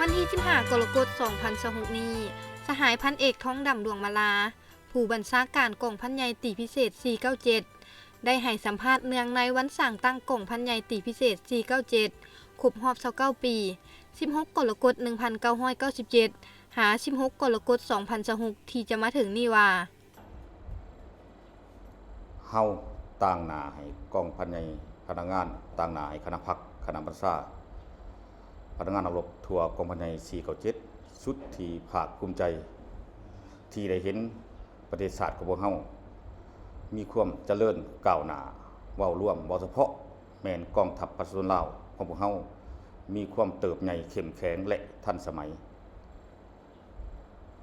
ວັນທີສິບຫ້າ ກໍລະກົດ ສອງພັນຊາວຫົກນີ້, ສະຫາຍພັນເອກ ທອງດຳ ດວງມາລາ, ຜູ້ບັນຊາການກອງພັນໃຫຍ່ຕີພິເສດ ສີ່ເກົ້າເຈັດ ໄດ້ໃຫ້ສຳພາດເນື່ອງໃນວັນສ້າງຕັ້ງກອງພັນໃຫຍ່ຕີພິເສດ ສີ່ເກົ້າເຈັດ ຄົບຮອບ ຊາວເກົ້າປີ, ສິບຫົກ ກໍລະກົດ ໜຶ່ງພັນເກົ້າຮ້ອຍເກົ້າສິບເຈັດ ຫາ ສິບຫົກ ກໍລະກົດ ສອງພັນຊາວຫົກ ທີ່ຈະມາເຖິງນີ້ວ່າ, ເຮົາຕາງໜ້າໃຫ້ກອງພັນໃຫຍ່ພະນັກງານ, ຕາງໜ້າໃຫ້ຄະນະພັກ, ຄະນະບັນຊາ, ພະນັກງານນັກລົບທົ່ວກອງພັນໃຫຍ່ ສີ່ເກົ້າເຈັດ ສຸດທີ່ພາກພູມໃຈ ທີ່ໄດ້ເຫັນປະເທດຊາດຂອງພວກເຮົາມີຄວາມຈະເລີນກ້າວໜ້າ. ເວົ້າລວມ, ເວົ້າສະເພາະ, ແມ່ນກອງທັບປະຊາຊົນລາວຂອງພວກເຮົາມີຄວາມເຕີບໃຫຍ່, ເຂັ້ມແຂງ ແລະ ທັນສະໄໝ.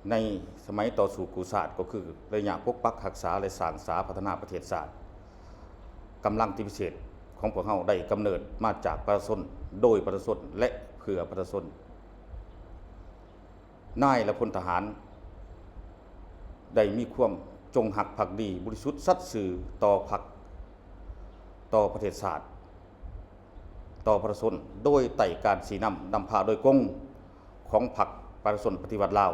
ໃນສະໄໝຕໍ່ສູ້ກູ້ຊາດ ກໍຄືໄລຍະປົກປັກຮັກສາ ແລະ ສ້າງສາພັດທະນາປະເທດຊາດ, ກຳລັງທີ່ພິເສດຂອງພວກເຮົາໄດ້ກຳເນີດມາຈາກປະຊາຊົນ, ໂດຍປະຊາຊົນ ແລະ ເພື່ອປະຊາຊົນ. ນາຍ ແລະ ພົນທະຫານໄດ້ມີຄວາມຈົງຮັກພັກດີ, ບໍລິສຸດສັດຊື່ຕໍ່ພັກ, ຕໍ່ປະເທດຊາດ, ຕໍ່ປະຊາຊົນ, ໂດຍໃຕ້ການຊີ້ນຳນຳພາໂດຍກົງຂອງພັກປະຊາຊົນປະຕິວັດລາວ.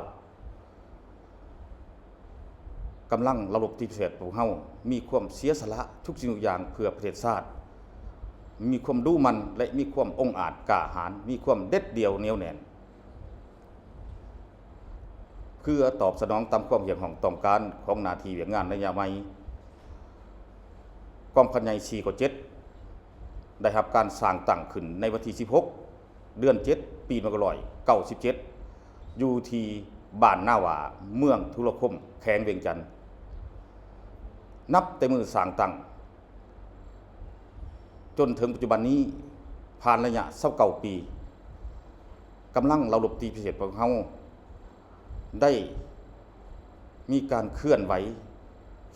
ກຳລັງນັກລົບທີ່ພິເສດພວກເຮົາມີຄວາມເສຍສະຫຼະທຸກສິ່ງທຸກຢ່າງເພື່ອປະເທດຊາດ, ມີຄວາມດຸໝັ່ນ ແລະ ມີຄວາມອົງອາດກ້າຫານ, ມີຄວາມເດັດດ່ຽວໜຽວແໜ້ນ ເພື່ອຕອບສະໜອງຕາມຄວາມຮຽກຮ້ອງຕ້ອງການຂອງໜ້າທີ່ວຽກງານໄລຍະໃໝ່. ກອງພັນໃຫຍ່ ສີ່ເກົ້າເຈັດ ໄດ້ຮັບການສ້າງຕັ້ງຂຶ້ນໃນວັນທີສິບຫົກ ເດືອນເຈັດ ປີໜຶ່ງພັນເກົ້າຮ້ອຍເກົ້າສິບເຈັດ ຢູ່ທີ່ບ້ານນາຫວ້າ ເມືອງທຸລະຄົມ ແຂວງວຽງຈັນ. ນັບແຕ່ມື້ສ້າງຕັ້ງ ຈົນເຖິງປັດຈຸບັນນີ້ ຜ່ານໄລຍະຊາວເກົ້າປີ, ກຳລັງນັກລົບທີ່ພິເສດຂອງເຮົາ ໄດ້ມີການເຄື່ອນໄຫວ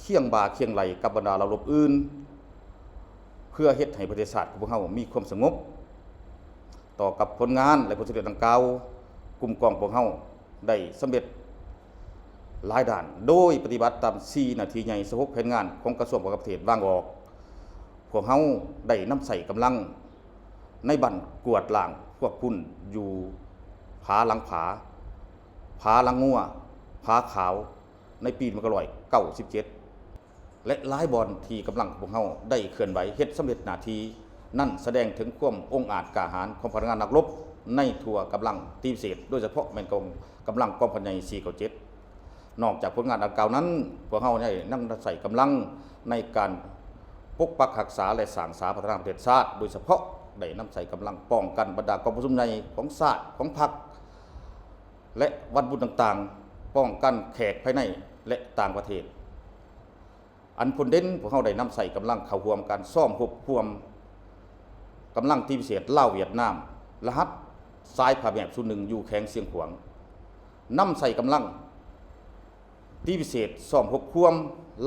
ຄຽງບ່າຄຽງໄຫຼ່ກັບບັນດານັກລົບອື່ນ ເພື່ອເຮັດໃຫ້ປະເທດຊາດຂອງພວກເຮົາມີຄວາມສະຫງົບ. ຕໍ່ກັບຜົນງານ ແລະ ຜົນສຳເລັດດັ່ງກ່າວ, ກຸ່ມກອງພວກເຮົາໄດ້ສຳເລັດຫຼາຍດ້ານ ໂດຍປະຕິບັດຕາມສີ່ໜ້າທີ່ໃຫຍ່ ຊາວຫົກແຜນງານຂອງກະຊວງປ້ອງກັນປະເທດວາງອອກ. ພວກເຮົາໄດ້ນຳໃຊ້ກຳລັງໃນບັ້ນກວາດລ້າງພວກຝຸ່ນຢູ່ຜາຫຼັງຜາ, ຜາຫຼັງງົວ, ຜາຂາວ ໃນປີໜຶ່ງພັນເກົ້າຮ້ອຍເກົ້າສິບເຈັດ ແລະ ຫຼາຍບ່ອນທີ່ກຳລັງຂອງພວກເຮົາໄດ້ເຄື່ອນໄຫວເຮັດສຳເລັດໜ້າທີ່ນັ້ນ ສະແດງເຖິງຄວາມອົງອາດກ້າຫານຂອງພະນັກງານນັກລົບໃນທົ່ວກຳລັງທີ່ພິເສດ, ໂດຍສະເພາະແມ່ນກອງ ກຳລັງກອງພັນໃຫຍ່ ສີ່ເກົ້າເຈັດ. ນອກຈາກຜົນງານດັ່ງກ່າວນັ້ນ, ພວກເຮົາໄດ້ນຳໃຊ້ກຳລັງໃນການປົກປັກຮັກສາ ແລະ ສ້າງສາພັດທະນາປະເທດຊາດ, ໂດຍສະເພາະໄດ້ນຳໃຊ້ກຳລັງປ້ອງກັນບັນດາກອງປະຊຸມໃຫຍ່ຂອງຊາດ, ຂອງພັກ ແລະ ວັນບຸນຕ່າງໆ, ປ້ອງກັນແຂກພາຍໃນ ແລະ ຕ່າງປະເທດ. ອັນພົ້ນເດັ່ນ, ພວກເຮົາໄດ້ນຳໃຊ້ກຳລັງເຂົ້າຮ່ວມການຊ້ອມຮົບຮ່ວມກຳລັງທີ່ພິເສດລາວຫວຽດນາມ, ລະຫັດສາຍຜ້າແມບສູນໜຶ່ງ ຢູ່ແຂວງຊຽງຂວາງ, ນຳໃຊ້ກຳລັງທີ່ພິເສດຊ້ອມຮົບຮ່ວມ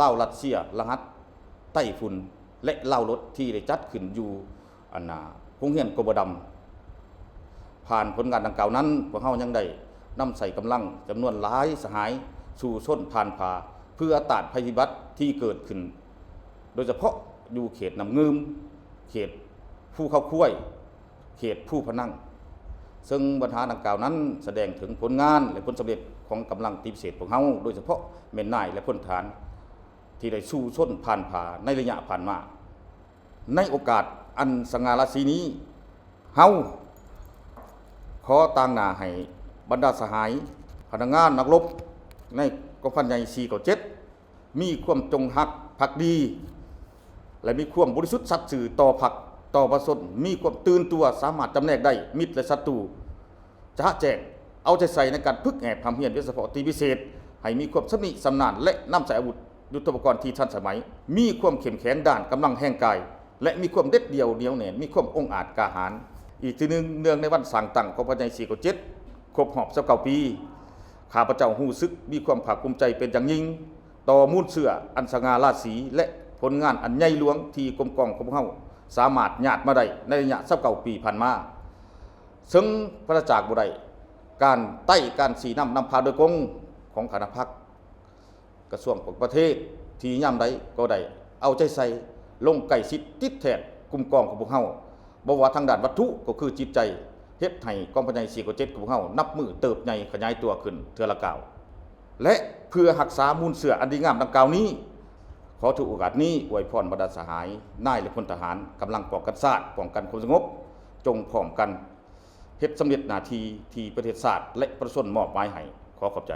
ລາວຣັດເຊຍ, ລະຫັດໄຕ້ຝຸ່ນ ແລະ ລາວລົດ ທີ່ໄດ້ຈັດຂຶ້ນຢູ່ ອັນນ່າ ໂຮງຮຽນກົບບໍ່ດຳ. ຜ່ານຜົນງານດັ່ງກ່າວນັ້ນ, ພວກເຮົາຍັງໄດ້ນຳໃຊ້ກຳລັງຈຳນວນຫຼາຍສະຫາຍສູ້ຊົນຜ່ານຜ່າ ເພື່ອຕ້ານໄພພິບັດທີ່ເກີດຂຶ້ນ, ໂດຍສະເພາະຢູ່ເຂດນ້ຳງື່ມ, ເຂດພູເຂົາຄວາຍ, ເຂດພູພະນັງ. ເຊິ່ງບັນຫາດັ່ງກ່າວນັ້ນສະແດງເຖິງຜົນງານ ແລະ ຜົນສຳເລັດຂອງກຳລັງທີ່ພິເສດພວກເຮົາ, ໂດຍສະເພາະແມ່ນນາຍ ແລະ ພົນທະຫານ ທີ່ໄດ້ສູ້ຊົນຜ່ານຜ່າໃນໄລຍະຜ່ານມາ. ໃນໂອກາດອັນສະຫງ່າລາສີນີ້, ເຮົາຂໍຕາງໜ້າໃຫ້ບັນດາສະຫາຍ, ພະນັກງານ, ນັກລົບໃນກອງພັນໃຫຍ່ ສີ່ເກົ້າເຈັດ ມີຄວາມຈົງຮັກພັກດີ ແລະ ມີຄວາມບໍລິສຸດສັດຊື່ຕໍ່ພັກ, ຕໍ່ປະຊາຊົນ, ມີຄວາມຕື່ນຕົວ, ສາມາດຈຳແນກໄດ້ມິດ ແລະ ສັດຕູ ຈະແຈ້ງເອົາໃຈໃສ່ໃນການຝຶກແອບຮ່ຳຮຽນ ໂດຍສະເພາະທີ່ພິເສດ ໃຫ້ມີຄວາມຊຳນິຊຳນານ ແລະ ນຳໃຊ້ອາວຸດຍຸດໂທປະກອນທີ່ທັນສະໄໝ, ມີຄວາມເຂັ້ມແຂງດ້ານກຳລັງແຮງກາຍ ແລະ ມີຄວາມເດັດດ່ຽວໜຽວແໜ້ນ, ມີຄວາມອົງອາດກ້າຫານ. ອີກເທື່ອໜຶ່ງ, ເນື່ອງໃນວັນສ້າງຕັ້ງກອງພັນໃຫຍ່ ສີ່ເກົ້າເຈັດ ຄົບຮອບ ຊາວເກົ້າປີ, ຂ້າພະເຈົ້າຮູ້ສຶກມີຄວາມພາກພູມໃຈເປັນຢ່າງຍິ່ງ ຕໍ່ມູນເຊື້ອອັນສະຫງ່າລາສີ ແລະ ຜົນງານອັນໃຫຍ່ຫຼວງທີ່ກົມກອງຂອງພວກເຮົາສາມາດຍາດມາໄດ້ໃນໄລຍະຊາວເກົ້າປີຜ່ານມາ. ເຊິ່ງປາສະຈາກບໍ່ໄດ້ການໄຕ້ການຊີ້ນຳນຳພາໂດຍກົງຂອງຄະນະພັກ, ກະຊວງປະເທດທີ່ຍາມໃດກໍໄດ້ເອົາໃຈໃສ່ລົງໃກ້ຊິດຕິດແທດກຸ່ມກອງຂອງພວກເຮົາ, ບໍ່ວ່າທາງດ້ານວັດຖຸກໍຄືຈິດໃຈ, ເຮັດໃຫ້ກອງພັນໃຫຍ່ສີ່ເກົ້າເຈັດຂອງພວກເຮົານັບມື້ເຕີບໃຫຍ່ຂະຫຍາຍຕົວຂຶ້ນເທື່ອລະກ້າວ ແລະ ເພື່ອຮັກສາມູນເຊື້ອອັນດີງາມດັ່ງກ່າວນີ້, ຂໍຖືໂອກາດນີ້ອວຍພອນບັນດາສະຫາຍນາຍ ແລະ ພົນທະຫານກຳລັງປ້ອງກັນຊາດ, ປ້ອງກັນຄວາມສະຫງົບ, ຈົ່ງພ້ອມກັນເຮັດສຳເລັດໜ້າທີ່ທີ່ປະເທດຊາດ ແລະ ປະຊາຊົນມອບໝາຍໃຫ້. ຂໍຂອບໃຈ.